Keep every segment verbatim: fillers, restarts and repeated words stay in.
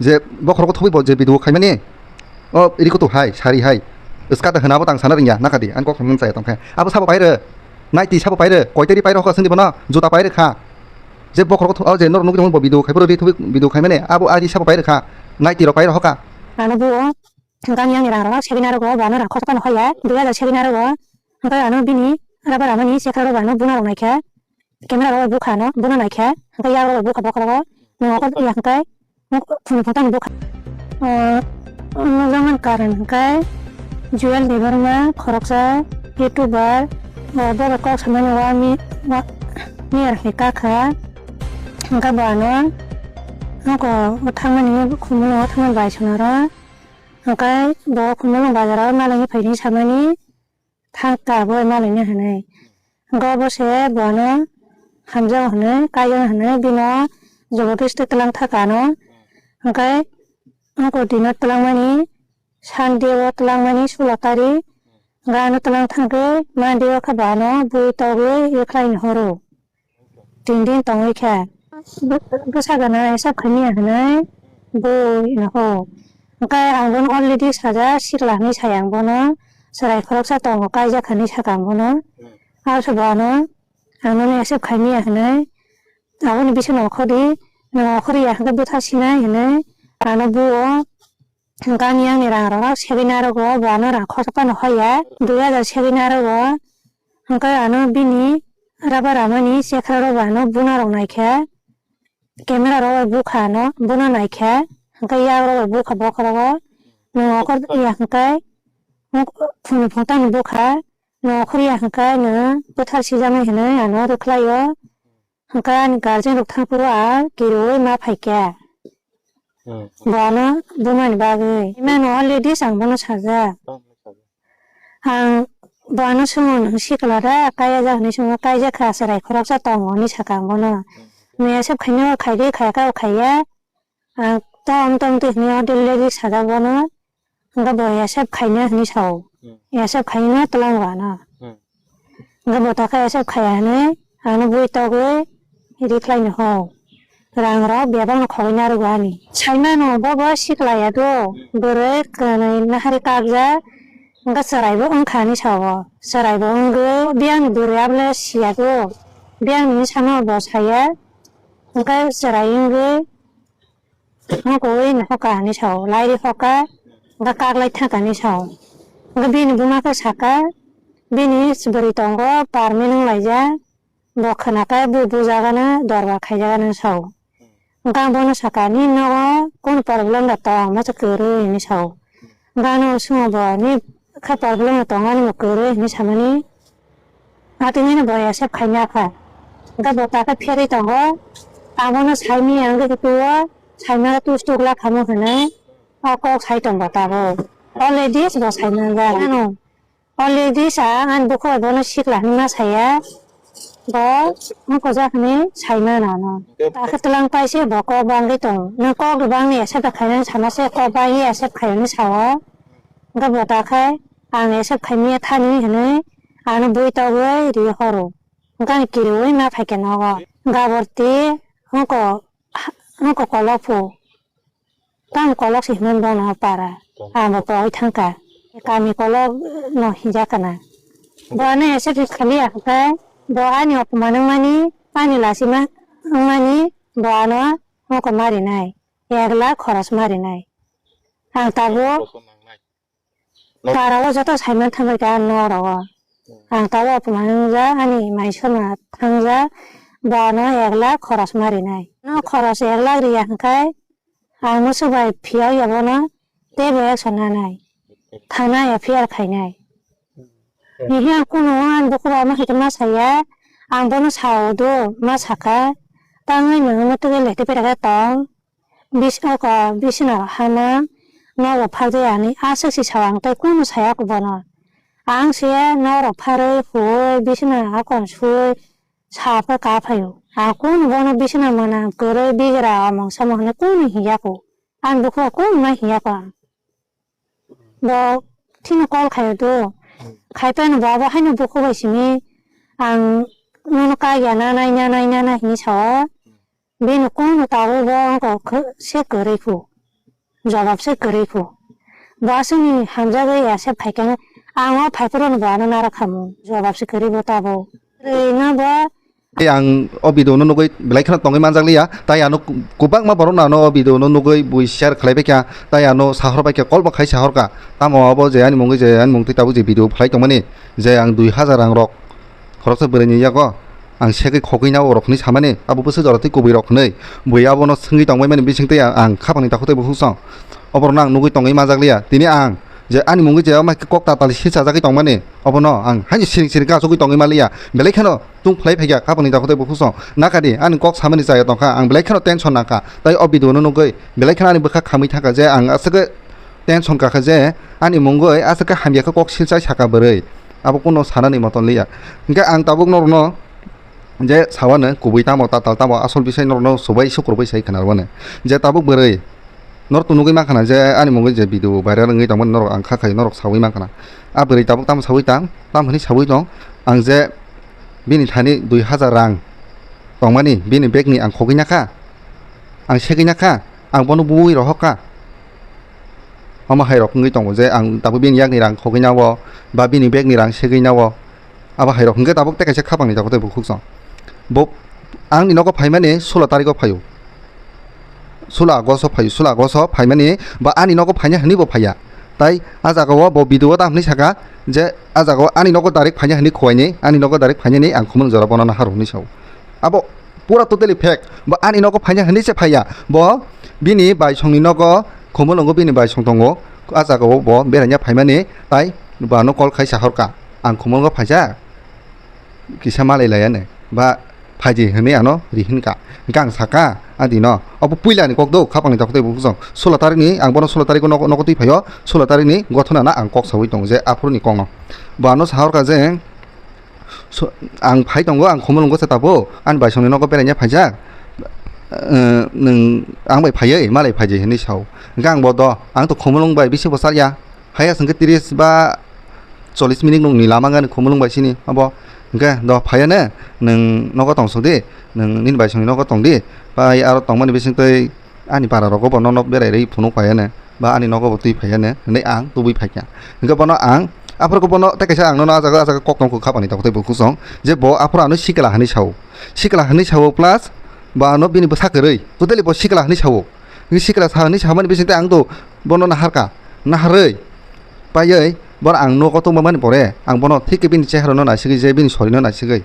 Je bokhorok thubui bo je video khaimani. O riko to hai, sari hai. Skata hwnabo tang sana ringya, nakadi, ang kok samung chaya tongkhe. Abo sabo paire, naiti sabo paire, koiteri paire hoka sindi bono, juta paire kha. Je bokhorok thu-, o je nor nugri bo video khai, pura ri thubui video khaimani, abo ari sabo paire kha, naiti rok paire hoka. Ano bo, gani yang rang rang, segin aro go, bano rang khosa no hoya, dua da segin aro go, hingke ano bini, raba rama ni sekha ro bano buna rok naikha. Camera rok bukha no, bono naikha, hingke yak rok bukha bokhorogo, nwng okor ya hingke, phunu phunukthani bukha. O, o nokjakmani karon hingke, Jewel Debbarma, khoroksa, YouTuber, o, borok kok samani wa mi, wa, miyar hai kakha, hingke bo ano, noko o thangmani, khumulwngo thangmani bai sonaro, hingke bo khumulwng bazaro nalangni phaini samani, thang ta bo malik ni hinwi. Hwnkhe obo se bono hamjak hinwi, kaijaknai hinwi bino jobodasti twlang thaka ano. Hwnkhe wngkha dino twlangmani, Sunday o twlangmani sulo tarik, hwnkhe ano twlang thangkhe Monday o khe bo ano bui togwi rwkhlaini horo. Tin din tongwi khe. Bw-, bwsa gana accept khaimya hinwi bui no ho. Hwnkhe ang bono already sajak sikla hinwi sai ang bono. Chwrai khoroksa tongo kaijak hinwi saka ang bono. Abo se bo ano ang nono accept khaimya hinwi. Aboni bising no okhordi, nwng okhorya hwnkhe bwtha sinai hinwi. Ano buo. Gani yang ni rang rok segwi narogo, bo ano rang khorsa phano hoya, dui hajar segwi narogo. Hwnkhe ano bini raba ramani chekra rok bo ano buna rok naikha, camera rok bai bukha ano, buna naikha, hwnkhe yak rok bai bukha bokhorogo, nwng okor ya hwnkhe, phunu phung tangni bukha, nwng okor ya hwnkhe nwng bwthar sijaknai hinwi ano rwkhlaio. Hwnkhe ani guardian rok thangphuru a kiriui ma phaikha. Hmm. Bo ano bumani bagwi. Imano already ang bono sajak. Tamo sajak. Ang bo ano swngo, "Nwng sikla da, kaya jak?" hinwi swngo, "Kaijak kha, chwrai khoroksa tongo," hinwi saka ang bono. Hmm. Nwng accept khainai o khaidi, khayaka o khaiya. Ang tom tom twi hinwi already sajak bono. Hwnkhe bo accept khaina hinwi sao. Hmm. Accept khaina twlang rw ano. Hmm. Hwnkhe bo takhe accept khaiya hinwi ano bui togwi reply no ho. Rang rok bebak no khogwi narwgo ani. Saimano bobo sikla ya do. Hmm. Bwrwi kwnwi nahari kakjak. Hwnkhe chwrai bo wngkha hinwi sao. Chwrai bo wngwi biyang ni bwrwi abole siya do. Biyang ni samo bo saya. Hwnkhe chwrai wngwi Hwnkhe ui no hoka hinwi sao, lairi hoka, hwnkhe kaklai thangkha hinwi sao. Hwnkhe bini buma khe saka, bini bwrwi tongo, permanent wnglaijak, bo khwnakhe bo bujagano dorbar khaijakgano sao. Hwnkhe ang bono saka, "Nini nogo kunu problem da tong, masa kwrwi?" hinwi sao. Hwnkhe ano swngo bo, "Ni khe problem da tong, ani bo kwrwi?" hinwi samani. Atwngmani bo accept khaina kha. Hwnkhe bo takhe pherwi tongo. Abono saimanya wngkhe tuo, saimano tus tukla khamu hwnwi o kok sai tongo tabuk. Already bo saimanja. Ano already sa ani bukhugo bono sikla hwnwi ma saya. Bo wngkojak hwnwi saimano ano. Takhe twlang paise bo kok bangwi tongo. Nwng kok bangni accept khainani sana se kok bangwi accept khainani sao. Hwnkhe bo takhe ang accept khaimanya thani hwnwi ano bui togwi ri horo. Hwnkhe ani kiriui ma phaikha nogo. Gaborti wngko, wngko kolok phu. Tamo kolok se hinwi bono para. Abo pogwi thangkha. Kami kolok no hinjakha na. Bo ano accept khaliya hwnkhe bo ani opman wngmani, ani lachima wngmani bo ano wngko marinai. Ek lakh khoros marinai. Ang tabuk Para o joto saiman thangbai kha norok o. Ang tabuk opman wngjak, ani mai sona thangjak, bo ano ek lakh khoros ma rinai. No khoros ek lakh riya hwnkhe, ang musu bai phiyok ya bono teibo action nanai, thana F I R khainai. Hihi ang kunu ani bukhuk bai ma hai khe ma saya, ang bono sao do, ma sakha, tangwi nwng omo twi le tei pera khe tong. Bis-, oko bisina hama nogo phakjai ani aswk si sao ang tei kunu saya bono. Ang se norok pharwi huwi bisina hakon suwi sa pha ka phaio. Ang kunu bono bisina mana kwrwi bigra omong somong hinwi kunu hiya ko. Ang bukhugo kunu ma hiya ko ang. Bo thini call khaio do. Khai phano bo abo haino bukhugo bai simi ang nono kagya nanai nanai nanai hinwi sao. Bini kunu tabuk bo wngkha khe-, se kwrwi khu. Jobab se kwrwi kho. Bo aswkni hamjagwi ya se phaikha, ang o phaiphuru bo ano naro khamu. Jobab se kwrwi bo tabuk. Kwrwi no bo. Tei ang o video no nugwi belai kheno tongwi manjak liya, tai ano ku-, kwbangma borok no ano o video no nugwi bui share khlai bai kha, tai ano sahor bai kha, call bo khai sahor kha. Tamo abo je ani mungwi je ani mung twi tabuk je video phlai tongmani, je ang dui hazar rang rok khoroksa bwrwi ni yago ang segwi khogwi na o rok hwnwi samani, abo bwswk jora twi kubui rok hwnwi bui abono swngwi tongbai mani bising twi ang, ang khapang ni takhuk tei bukhuk song. Oborok no ang nugwi tongwi manjak liya, tini ang je ani mungwi je ama kok tatal silsa jagwi tongmani, obono ang haino siring siring khe achugwi tongwi manliya, belai kheno tung phlai phaikha khapang ni takhuk tei bukhuk song. Nakadi ani kok samani chaya tongkha, ang belai kheno tension nangkha, tai o video no nugwi belai kheno ani bwkha khamwi thangkha je ang aswk tension kakha je ani mungwi aswk khe hamya khe kok silsai saka bwrwi, abo kuno sanani moton liya. Hwnkhe ang tabuk norokno je sawano kubui tamo tatal tamo asol bisai norokno subai sukrubui sai khwnarwani je tabuk bwrwi norok to nugwi mankha na je ani mungwi je video viral wngwi tongmani norok ang kha khai norok saui mankha na. A bwrwi tabuk tamo saui tang, tamo hwnwi saui tong, ang je bini thani dui hazar rang tongmani bini bag ni ang khogwi nakha, ang segwi nakha, ang bono bui rohok kha. Omo hai rok wngwi tongo je ang tabuk bini yakni rang khogwi nao ba bini bag ni rang segwi nao. Abo hai rok hwnkhe tabuk tei kaisa khapang ni takhuk tei bukhuk song. Bo angni nogo phaimani sulo tariko phaio. Sulo August o phaio, sulo August o phaimani ba ani nogo phaina hwnwi bo phaiya. Tai a jaga o bo video o ta hwnwi saka je a jaga o ani nogo direct phaina hwnwi khuaini, ani nogo direct phainani ang khumung jora bono nahar hwnwi sao. Abo pura totally fake. Bo ani nogo phaina hwnwi se phaiya. Bo bini baisongni nogo khumulwngo bini baisong tongo. A jaga o bo beraina phaimani tai bo ano call khai sahorkha. Ang khumulwngo phaijak. Kisa malai laiya ne. Ba phaidi hwnwi ano ri hinkha. Hwnkhe ang saka, "Adi no, obo puila ni kok do, khapang ni takhuk tei bukhuk song. Sulo tarik ni, ang bono sulo tarik o nogo, nogo twi phaio, sulo tarik ni gothona na ang kok saui tongo je aphuru ni kok no." Bo ano sahorkha je, "So, ang phai tongo, ang khumulwngo se tabuk, ani baisongni nogo beraina phaijak. Eh, nwng ang bai phaiwi malai phaidi," hwnwi sao. Hwnkhe ang bo do, "Ang to khumulwng bai bisi bo charya, haya hwnkhe tris ba chollish minute nokni lama gani khumulwng bai sini abo." Hwnkhe do, "Phaiya ne, nwng nogo tongsok di, nwng nini baisongni nogo tong di, bai aro tongmani bising twi ani para rogo bo nono berai rwi phunuk phaiya ne, ba ani nogo bo twi phaiya ne," hwnwi ang tubui phaikha. Hwnkhe bono ang, aphuru khe bono tei kaisa ang nono ah jaga, ah jaga kok tong kha khapang ni takhuk tei bukhuk song, je bo aphuru ano sikla hwnwi sao. Sikla hwnwi sao plus bo ano bini bwsa kwrwi, totally bo sikla hwnwi sao. Hwnwi sikla sa hwnwi samani bising tei ang to bono naharkha, naharwi paiwi bono ang nogo tongma mani pore ang bono thik khe bini chehara no naisigwi je bini sori no naisigwi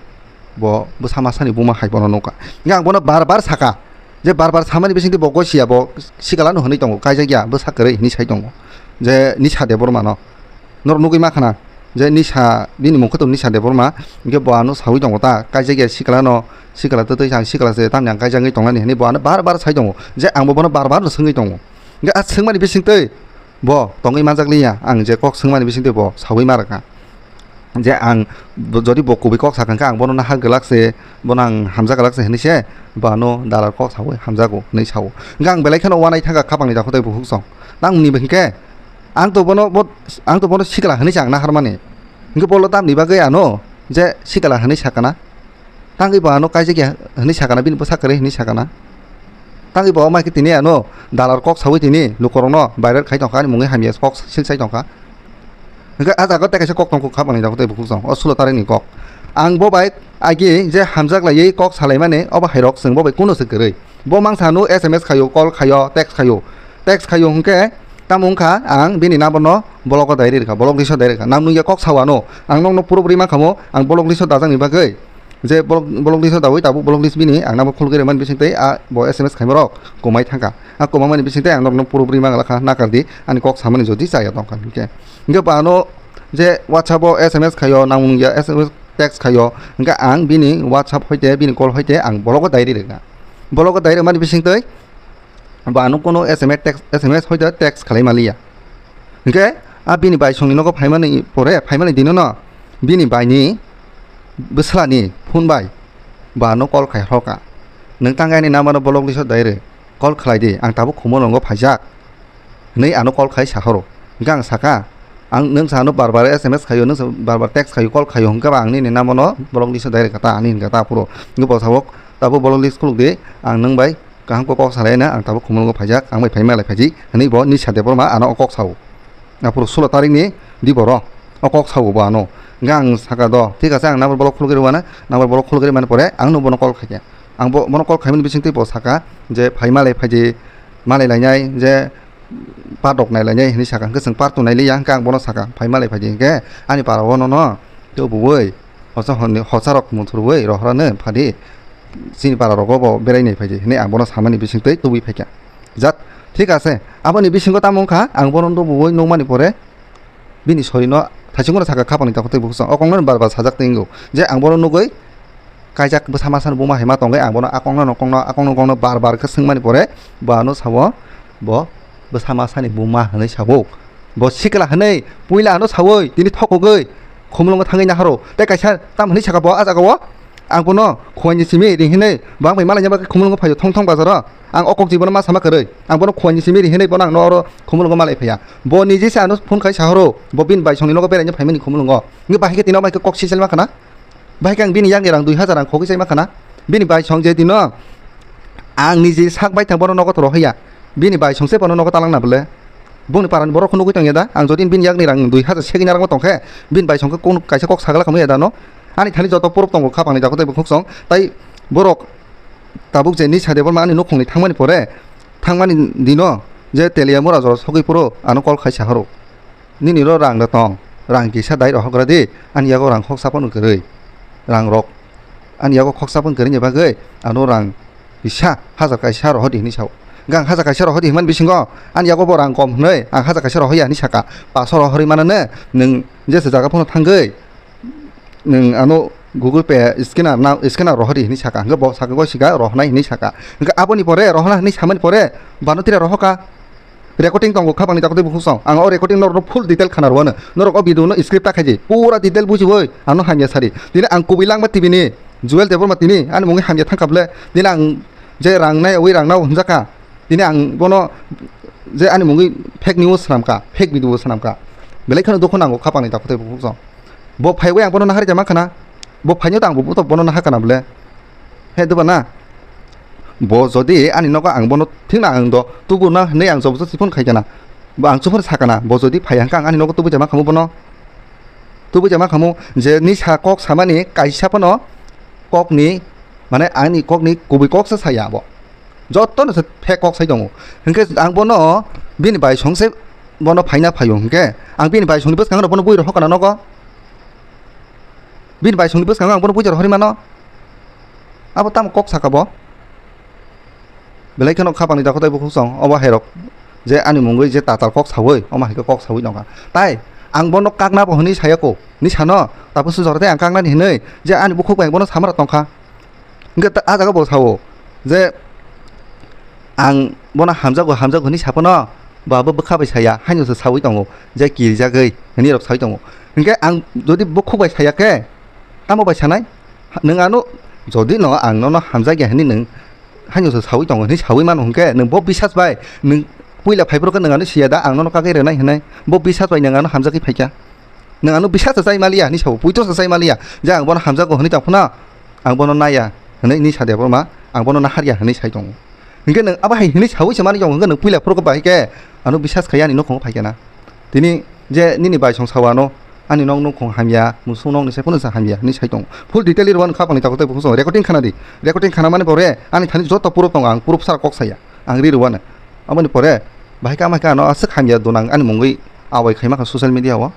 bo bwsa masani buma hai bono nukha. Hwnkhe ang bono bar bar saka. Je bar bar samani bisingtwi bo gosia, bo sikla no hwnwi tongo, kaijak ya, bwsa kwrwi hwnwi sai tongo. Je Nisa Debbarma no. Norok nugwi mankha na, je Nisa, bini mung khe to Nisa Debbarma, hwnkhe bo ano saui tongo ta, kaijak ya sikla no, sikla twtwi ang sikla se tamni ang kaijagwi tongnani hwnwi bo ano bar bar sai tongo. Je ang bo bono bar bar no swngwi tongo. Hwnkhe a swngmani bisingtwi bo tongwi manjak liya, ang je kok swngmani bisingtwi bo saui ma rwkha. Je ang bo, jodi bo kubui kok sakha, hwnkhe ang bono naha glak se, bono ang hamjak glak se hwnwi se, bo ano dalal kok saui hamjago hwnwi sao. Hwnkhe ang belai kheno uanai thangkha khapang ni takhuk tei bukhuk song. Tamni hwnkhe ang to bono bo, ang to bono sikla hwnwi se ang naharmani. Hwnkhe bolo tamni bagwi ano je sikla hwnwi sakana. Tangwi bo ano kaijak ya hwnwi sakana, bini bwsa kwrwi hwnwi sakana. Tangwi bo omo hai khe tini ano dalal kok saui tini lukurokno viral khai tongkha, ani mungwi hamya kok silsai tongkha. Hwnkhe ah jaga tei kaisa kok tongkha khapang ni takhuk tei bukhuk song, o sulo tarik ni kok. Ang bo bai agi je hamjak laiwi kok salaimani, obo hai rok chwng bo bai kuno se kwrwi. Bo mangsa no S M S khaio, call khaio, text khaio. Text khaio hwnkhe tamo wngkha ang bini number no block o dai rwkha, block list o dai rwkha. Nang nungya kok sao ano, ang nokno proof rwi mankha mo, ang block list o dajak ni bagwi. Je block, block list o dawi tabuk block list bini ang number khulgwi rwmani bisingtwi a bo S M S khaima rok kwmai thangkha. A kwmamani bisingtwi ang norokno proof rwi manglakha, nakardi ani kok samani jodi chaya tongkha hwnkhe. Hwnkhe bo ano je WhatsApp o S M S khaio, nang nungya S M S text khaio, hwnkhe ang bini WhatsApp hoite bini call hoite ang block o dai rwkha. Block o dai rwmani bisingtwi bo ano kono S M S text, S M S hoite text khalai maliya. Hwnkhe a bini bai songni nogo phaimani pore, phaimani dinono bini baini bwslani phone bai bo ano call khai horkha, "Nwng tang ani number no block list o dai rw, call khlai di, ang tabuk Khumulwngo phaijak," hwnwi ano call khai sahoro. Hwnkhe ang sakha, "Ang nwng sa ano bar bar S M S khaio, nwng sa bar bar text khaio, call khaio, hwnkhe ba ang nini number no block list o dai rwkha ta," ani hwnkha ta aphuru. Hwnkhe bo sao, "Tabuk block list khuluk di, ang nwng bai Kaham khe kok salai na, ang tabuk Khumulwngo phaijak, ang bai phai malai phaiji, hwnwi bo Nisa Debbarma ano o kok sao. Aphuru sulo tarikni diboro o kok sao bo ano. Hwnkhe ang saka do, thik ase, ang number block khulgwi rwna, number block khulgwi mani pore ang no bono call khaikha. Ang bo-, bono call khaimani bisingtwi bo saka je phai malai phaiji, malai lainai je, patok nai lainai hwnwi saka, hwnkhe chwng partu nai liya, hwnkhe ang bono saka, phai malai phaidi hwnkhe ani para o nono tei buwui hosa honni hosa rok muthurwi rohorano phadi chini para rogo bo berai nai phaidi hwnwi ang bono samani bisingtwi tubui phaikha. Jat, thik ase, aboni bisingo tamo wngkha, ang bono nubuwui nukmani pore bini sorino thaichungno saka, khapangni takhuk tei bukhuk song. O kokno bar bar sajak tongo je ang bono nugwi kaijak bwsa masani buma hai ma tongwi ang bono a kokno, nokokno, a kokno, nokokno bar bar khe swngmani pore bo ano sao, bo bwsa masani buma hwnwi sao. Bo sikla hwnwi puila ano saui tini thokogwi Khumulwngo thangwi naharo. Tei kaisa tam hwnwi saka bo a jagao, ang bono khuaini simi ring hwnwi bo ang bai malai bagwi Khumulwngo phaio thong thong bazaro. Ang o kok jibono ma sama kwrwi. Ang bono khuaini simi ring hwnwi bono ang no oro Khumulwngo malai phaiya. Bo niji se ano phone khai sahoro. Bo bini bai songni nogo beraina phaimani Khumulwngo. Ngi bahai khe tino bai khe kok sisel ma khana. Bahai khe ang bini yakni rang dui hazar rang khogwi chaima khana. Bini bai song je tino ang niji sak bai thang bono nogo toro haiya. Bini bai song se bono nogo talangna bole. Bongni parani borok nugwi tongya da. Ang jodi bini yakni rang dui hazar segwi narwkma tongkhe, bini bai song khe kok kaisa kok sagala khamwi ya da no. Ani thani joto puruk tongo khapangni dakho tei bukhuk song. Tai borok tabuk je Nisa Debbarma ani nukhungni thangmani pore, thangmani dino je Teliamura jora sogwi phuru ano call khai sahoro. Nini ro rang da tong, rang kisa dai rohok gra di, ani yago rang khoksa phano kwrwi. Rang rok ani yago khoksa phano kwrwini bagwi ano rang kisa hajar kaisa rohor di hwnwi sao. Hwnkhe ang hajar kaisa rohor di hwnmani bisingo ani yago bo rang kom hwnwi ang hajar kaisa rohor ya hwnwi saka. Paso rohorwi manane nwng jesa jaga phano thangwi nwng ano Google Pay scanner na, scanner rohor di hwnwi saka. Hwnkhe bo saka, "Goi sika rohornai," hwnwi saka. Hwnkhe aboni pore rohorna hwnwi samani pore bano tira rohoka. Recording tongo khapangni dakho tei bukhuk song. Ang o recording norokno full detail khana rwano. Norok o video no script ta khaidi. Pura detail bujiwi ano hamya sadi. Tini ang kubui langma T V ni Jewel Debbarma tini ani mungwi hamya thangkha ble. Tini ang je rang nai wi rang nao hwnjakha. Tini ang bono je ani mungwi fake news swnamkha, fake video swnamkha. Belai kheno dukhu nango khapangni dakho tei bukhuk song. Bo phaiwi ang bono nahar jama khana. Bo phaino tang bo bono nahar kana ble. He doba na. Bo jodi ani nogo ang bono thikna ang do tubu na hwnwi ang jobo josi phone khai kana. Bo ang chuphar sakana. Bo jodi phai hangka ang ani nogo tubu jama khamu bono. Tubu jama khamu je Nisa kok samani kaisa phano kokni, mane ani kokni kubui kok sa saya bo. Joto no se fake kok sai tongo. Hwnkhe ang bono bini bai song se bono phaina phaio hwnkhe ang bini bai songni bwskango bono bui rohor kana nogo. Bini bai songni bwskango ang bono bui rohorwi mano. Abo tamo kok saka bo. Belai kheno khapangni dakho tei bukhuk song obo hai rok je ani mungwi je tatal kok sawi, omo hai khe kok sawi nokha. Tai ang bono kakna bo hwnwi saya ko, ni sano, tabuk sujor tei ang kaknani hwnwi je ani bukhuk bai bono samara tongkha. Hwnkhe ta-, a jaga bo sao je ang bono hamjago, hamjago hwnwi saphano bo abo bwkha bai saya, haino se sawi tongo je kirijagwi hwnwi rok sawi tongo. Hwnkhe ang jodi bukhuk bai saya khe tamo bai sanai? Nwng ano jodi no ang nono hamjakya hwnwi nwng haino se sawi tongo hwnwi sawi mano hwnkhe nwng bo bisas bai nwng puila phaiphuru khe nwng ano siya da ang nono kagwi rwnai hwnwi bo bisas bai nwng ano hamjagwi phaikha. Nwng ano bisas se chai maliya hwnwi sao, puito se chai maliya je ang bono hamjago hwnwi tongphano ang bono naiya hwnwi ni sa Debbarma, ang bono naharya hwnwi sai tongo. Hwnkhe nwng abo hai hwnwi sawi se mani tongo hwnkhe nwng puila phuru khe bahai khe ano bisas khai ani nukhungo phaikha na. Tini je nini bai song sao ano, ani nok nukhung hamya, musuk nokni sai phano sa hamya hwnwi sai tongo. Full detail rwani khapangni takhuk tei bukhuk song recording khana di. Recording khana mani pore ani thani joto proof tongo, ang proof sara kok saya. Ang ri rwano. Aboni pore bahai khe ama khe ano aswk hamya dunang ani mungwi awai khaima kha social media o.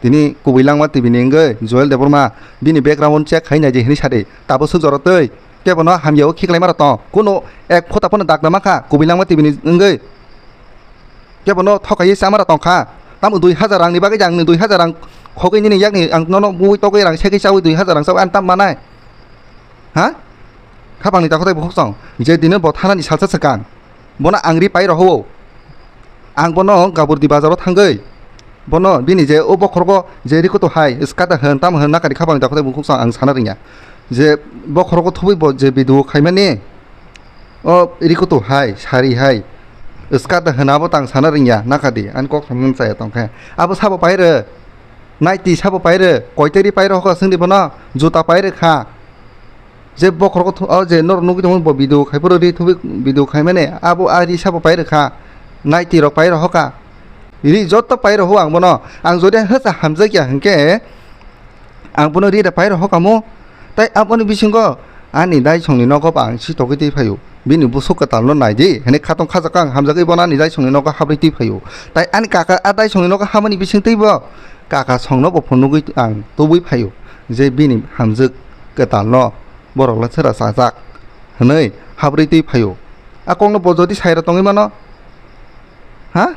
Tini kubui langma T V ni wngwi Joel Debbarma bini background check khai nai di hwnwi sa di. Tabuk swk jora twi kebono hamya o khiklai mara tong. Kuno ek phota phano dakna mankha kubui langma T V ni wngwi. Kebono thokaiwi chamara tongkha. Tamo dui hazar rangni bagwi ang dui hazar rang khogwi nini yakni ang nono bui togwi rang segwi chawi dui hazar rang chawi ang tam manai? Ha? Khapangni takhuk tei bukhuk song. Je dino bo thanani salsa swkang. Bono ang ri pai rohwo. Ang bono Gaburdi bazaro thangwi. Bono bini je o bokhorgo je rikutu hai skata hwn tam hwn nakari khapangni takhuk tei bukhuk song ang sana ringya. Je bokhorgo thubui bo je video khaimani. O rikutu hai, sari hai, skat hwnabo tang sana ringya, nakadi, ani kok samung chaya tongkhe. Abo sabo pairw, naiti sabo pairw, koiteri pairw hokha swngdi bono, juta pairw kha. Je bokhorok thu-, o je norok nugwi tongo bo video khai phuru ri thubui video khai mani abo a ri sabo pai rwkha. Naiti rok pai rohoka. Ri joto pai roho ang bono. Ang jodi hwsa hamjakya hinkhe ang bono ri da pai rohoka mo. Tai aboni bisingo ani dai songni nogo ba ang si togwi twi phaio. Bini busuk kwtalno nai di. Hwnwi khatong khajak ang hamjagwi bono ani dai songni nogo habri twi phaio. Tai ani kaka a dai songni nogo habani bising twi bo kaka songno bo phunugwi ang tubui phaio. Je bini hamjak kwtalno borok le sera chajak hwnwi habri twi phaio. A kokno bo jodi saira tongwi mano, ha?